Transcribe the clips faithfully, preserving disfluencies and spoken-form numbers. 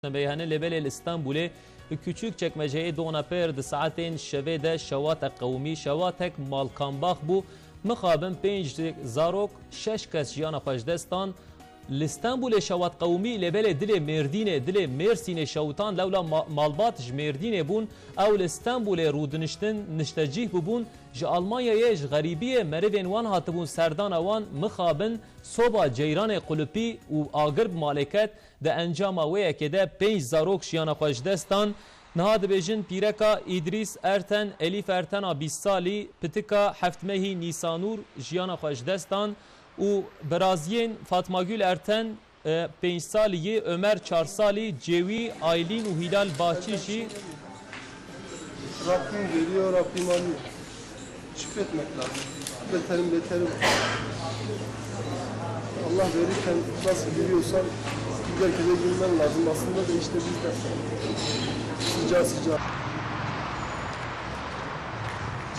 Beyhane lê belê li Stenbolê, Küçükçekmeceyê Donapêr di saetên şevê de şewate qewimî, şewatek malkambax bû. Mixabin pênc zarok, şeş kes jiyana xwe ji dest dan. Li Stenbolê şewat qewimî, lê belê dilê Mêrdînê, dilê Mêrsînê şewitan, lewla ma-, malbat ji Mêrdînê bûn. Ew li Stenbolê rûdiniştin, niştecîh bûbûn. Ji Almanyayê, ji xerîbiyê merivên wan hatibûn serdana wan, mixabin soba ceyranê qulipî û agir bi malê ket. Di encama wê yekê de pênc zarok jiyana xwe ji dest dan. Niha dibêjin pîreka Îdrîs Erten, Elîf Ertena bîst salî, pitika heftmehî Nîsanûr jiyana xwe ji dest dan û biraziyên Fatma Gül Erten, e, pênc salî yê, Ömer çar salî, Cêwî, Aylîn û Hîlal Bahçî jî Rabbim veriyor, Rabbim alıyor. Şükretmek lazım. Beterin beteri var. Allah verirken nasıl biliyorsan gülerken de gülmen lazım. Aslında da işte biz de sıcağı sıcağı.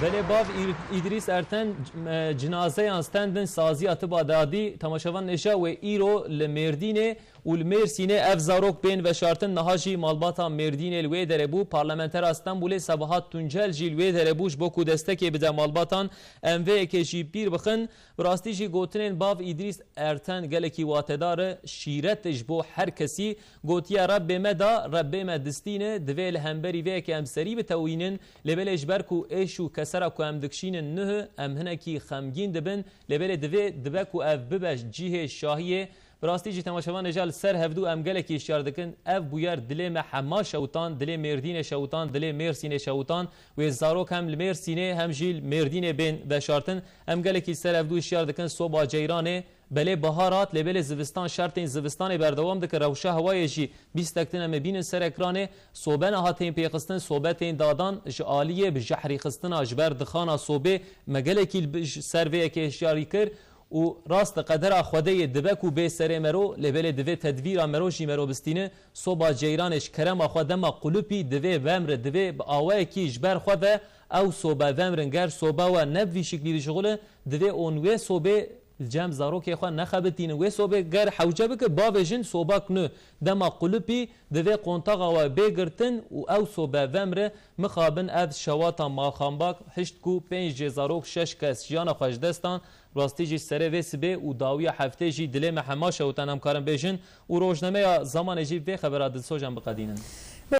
Belê bav Îr-, Îdrîs Erten, e, cinazeyan stendin saziya tiba dadî, temaşevan neja wê îro li Mêrdînê û li Mêrsînê ev zarok bên veşartin. Niha jî malbata Mêrdînê li wê derê bû. Parlamentera Stenbolê Sebahat Tuncel jî li wê derê bû ji bo ku destekê bide malbatan, em vê yekê jî bîr bixin. Bi rastî jî gotinên bav Îdrîs Erten gelekî watedar e. Şîret ji bo her kesî. Gotiye, Rebbê me da, Rebbê me distîne, divê li hemberî vê yekê em serî bitewînin, lê belê ji ber ku êş û kesera ku em dikişînin nuh, em hinekî xemgîn dibin, lê belê divê, dibe ku ev bibe cihê şahiyê. Bi rastî jî temaşevanê ja li ser hevdû em gelekî hişyar dikin. Ev bûyer dilê me hema şewitan, dilê Mêrdînê şewitan, dilê Mêrsînê şewitan. Wê zarok hem li Mêrsînê hem jî li Mêrdînê bên veşartin. Em gelekî ser hevdû hişyar dikin. Soba ceyranê, belê bahar hat, lê belê zivistan, şertên zivistanê berdewam dikin. Rewşa hewayê jî bîstek din em ê bînin ser ekranê. Sobe niha tên pêxistin, sobe tên dadan, ji aliyê bi jehrî xistina ji ber dixana sobê me gelekî li bi-, ji ser vê yekê hişyarî kir. Û rast e, qedera Xwedê ye, dibe ku bê serê mero, lê belê divê tedbîra mero jî mero bistîne. Soba ceyranê ji kerema xwe dema qulipî, divê vemre, divê bi awayekî ji ber xwe ve ew sobe vemrin. Ger soba we ne bi vî şiklî dişixule, divê on wê sobê li cem zarokê xwe nexebitînin. Wê sobê ger hewce bike, bavêjin sobak nû dema qulipî, divê qontaxa we bê girtin û ew sobe vemre. Mixabin ev şewata malxambak hişt ku pênc jê zarok, şeş kes jiyana xwe ji dest dan. Rastî jî serê vê sibê û dawiya heftê jî dilê me hema şewtan, em karin bêjin, û rojnameya Zamanê jî vê xebera dilsojan biqedînin.